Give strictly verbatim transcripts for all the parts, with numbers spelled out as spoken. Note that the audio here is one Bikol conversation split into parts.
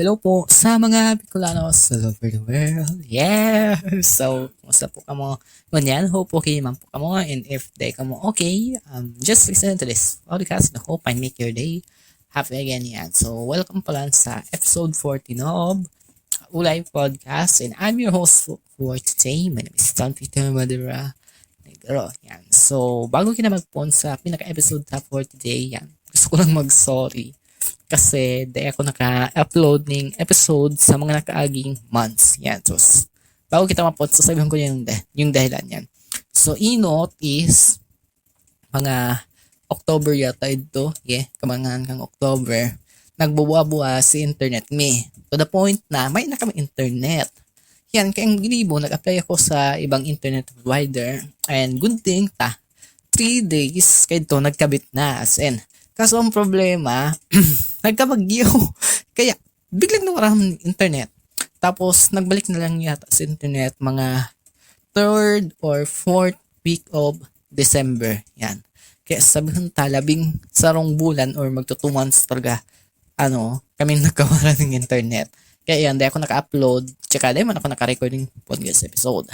Hello po sa mga Bicolanos all over the world. Yeah! So, kumusta po kamo? Ngunyan, hope okay man po kamo. And if di kamo okay, um, just listen to this podcast. I hope I make your day happy again yan. So, welcome po lang sa episode forty of Ulay Podcast. And I'm your host for, for today. My name is Don Peter Madura Negro. Yan. So, bago kita magpon sa pinaka-episode ta for today, yan. Gusto ko lang mag-sorry. Kasi di ako naka-upload ning episode sa mga nakaaging months. Yan. So, s- bago kita mapon, sasabihin ko yung, dah- yung dahilan yan. So, inot is mga October yata ito. Yeah, kamangan kang October. Nagbubuha-buha si internet mi. To the point na may na kami internet. Yan, kaya ang ginibo, nag-apply ako sa ibang internet provider. And good thing ta, three days kayo to, nagkabit na. As in, kaso ang problema, nagkabagyo. Kaya, biglang nawara ang internet. Tapos, nagbalik na lang yata sa internet mga third or fourth week of December. Yan. Kaya sabihin ta, labing sarong bulan or magto two months talaga, ano, kami nagkawara ng internet. Kaya yan, di ako naka-upload. Tsaka di man ako naka-recording podcast episode.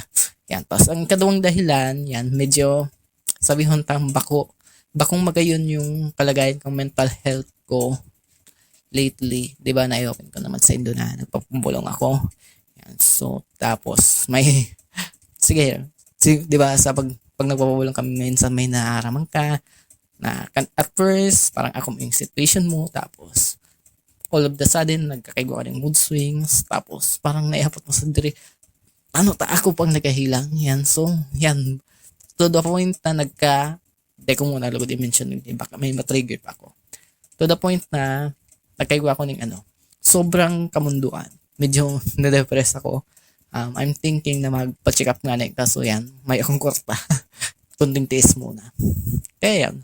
Yan. Tapos, ang kadawang dahilan, yan, medyo sabihon tang bako. Bakong magayon yung kalagayan kong mental health ko lately. Di ba, na-open ko naman sa indo na nagpapabulong ako. Yan. So, tapos, may, sige, si, di ba, sa pag, pag nagpapabulong kami, minsan may nararamdaman ka, na kan, at first, parang ako yung situation mo, tapos, all of the sudden, nagkakaigwa ka ng mood swings, tapos, parang naiabot mo sa diri, ano ta, ako pang nagkahilang, yan, so, yan, to the point na nagka, teka muna, lugod i-mention yung iba, baka may matrigger pa ako, to the point na, nagkaigwa ako ng ano, sobrang kamunduan, medyo na-depress ako, um, I'm thinking na magpa-check up nga na yun, kaso yan, may akong kwarta, kunting tiis muna, kaya yan,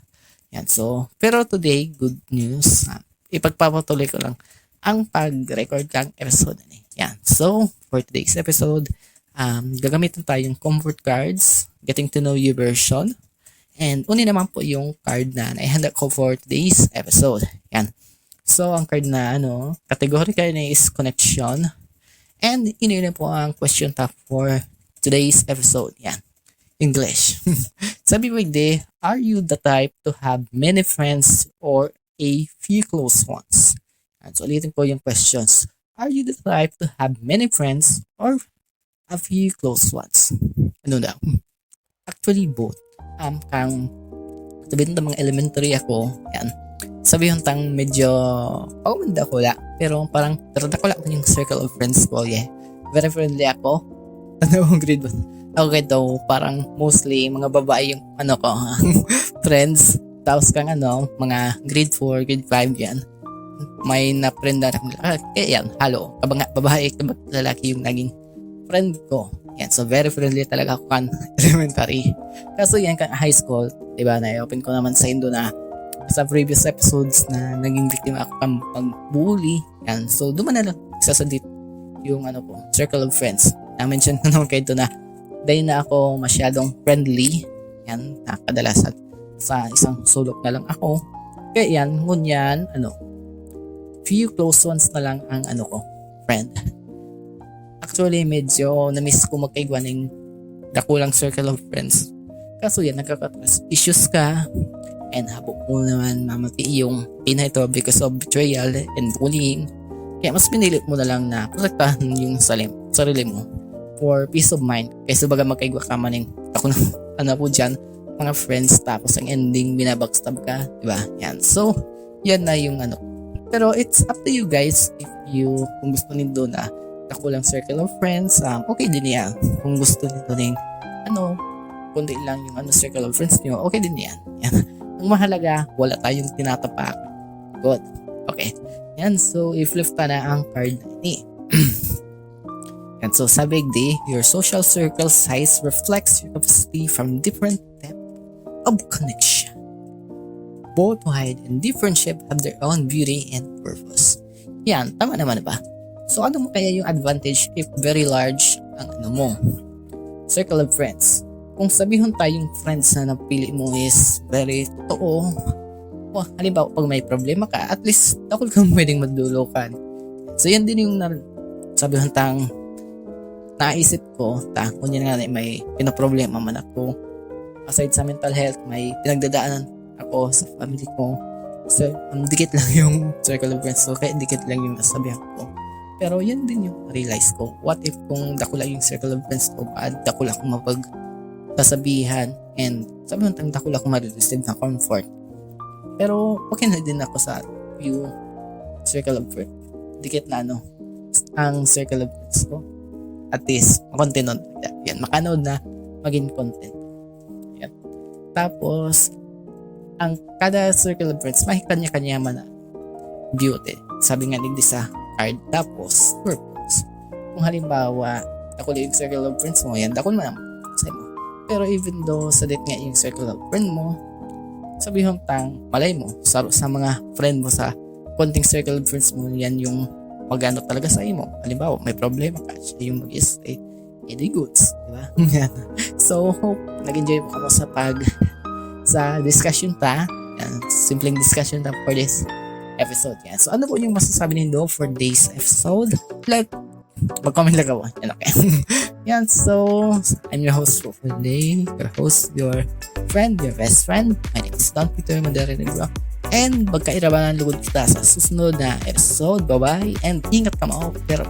yan, so, pero today, good news, ah, ipagpapatuloy ko lang ang pag-record kang episode na yan. So, for today's episode, um, gagamitan tayo yung comfort cards, getting to know you version. And uni naman po yung card na naihanda ko for today's episode. Yan. So, ang card na ano, category kayo na is connection. And uni na po ang question ta for today's episode. Yan. English. Sabi mo, hindi, are you the type to have many friends or a few close ones? And so, ulitin ko yung questions. Are you the type to have many friends or a few close ones? Ano daw? Actually, both. Um, kang, sabihin ng mga elementary ako, yan. Sabihin tang medyo, oh, hindi ako wala. Pero parang, pero ako lang yung circle of friends ko, yeah. Very friendly ako. Ano, grade one? Okay daw, parang mostly mga babae yung, ano ko, friends. Tapos kang ano, mga grade four, grade five yan. May na-friend na ako. Ah, eh, yan, halo. Kabanga, babae, kaba-, lalaki yung naging friend ko. Yan, so very friendly talaga ako kan elementary. Kaso yan, kan high school, di ba, na-open ko naman sa indo na sa previous episodes na naging biktima ako kan pagbully. Yan, so duman na lang isa sa dit yung ano ko, circle of friends. Na-mention ko naman kayo na dahil na ako masyadong friendly. Yan, nakadalasan sa isang sulok na lang ako. Kaya yan, ngunyan, ano, few close ones na lang ang ano ko, friend. Actually, medyo na-miss ko magkaigwa ng dakulang circle of friends. Kaso yan, nagkaka-trust issues ka, and habo mo naman mamati yung ina ito because of betrayal and bullying. Kaya mas pinili mo na lang na protektahan yung salim, sarili mo for peace of mind. Kaysa baga magkaigwa ka man ng ako na, ano po dyan, mga friends, tapos ang ending, binabackstab ka, di ba? Yan. So, yan na yung ano. Pero it's up to you guys if you, kung gusto nindo na dakulang circle of friends, um, okay din yan. Kung gusto nindo ng, ano, kundi lang yung ano, circle of friends nyo, okay din yan. Yan. Ang mahalaga, wala tayong tinatapak. Good. Okay. Yan. So, i-flip ta na ang card na ini. And so, sabi di, your social circle size reflects your capacity from different depth of connection. Both wide and different shape have their own beauty and purpose. Yan, tama naman ba? So, ano mo kaya yung advantage if very large ang ano mo? Circle of friends. Kung sabihon tayong friends na napili mo is very totoo, o halimbawa, pag may problema ka, at least, dakul kang pwedeng madulukan. So, yan din yung nar- sabi ko tang naisip ko, ta, kung yan nga may pinaproblema man ako. Aside sa mental health, may pinagdadaanan ako sa family ko. So, ang dikit lang yung circle of friends ko, kaya dikit lang yung nasabihan ko. Pero yan din yung realize ko. What if kung dakula yung circle of friends ko, bad, dakula akong mapagsasabihan, and sabi mo, tang dakula akong ma-receive na comfort. Pero okay na din ako sa few circle of friends. Dikit na ano, ang circle of friends ko. At least, makontenton. Yan, makanood na maging content. Yan. Tapos, ang kada circle of friends, may kanya-kanya man na beauty. Sabi nga digdi sa card. Tapos, purpose. Kung halimbawa, dakula yung circle of friends mo, yan, dakula man ang sa imo. Pero even though sadit nga yung circle of friend mo, sabi hong tang, malay mo, sa, sa mga friend mo sa konting circle of friends mo, yan yung magano talaga sa imo. Halimbawa, may problema ka, siya yung mag-stay. Edi goods, di ba? Yan. So, hope nag-enjoy mo kamo sa pag, sa discussion ta. Yan, simpleng discussion ta for this episode. Yan. So, ano po yung masasabi nindo for this episode? Like, mag-comment lang ako. Yan, okay. Yan, so, I'm your host for today. Your host, your friend, your best friend. My name is Don Peter Madera Negro. And magkairabanan lugod kita sa susunod na episode. Bye-bye and ingat kamo. Pero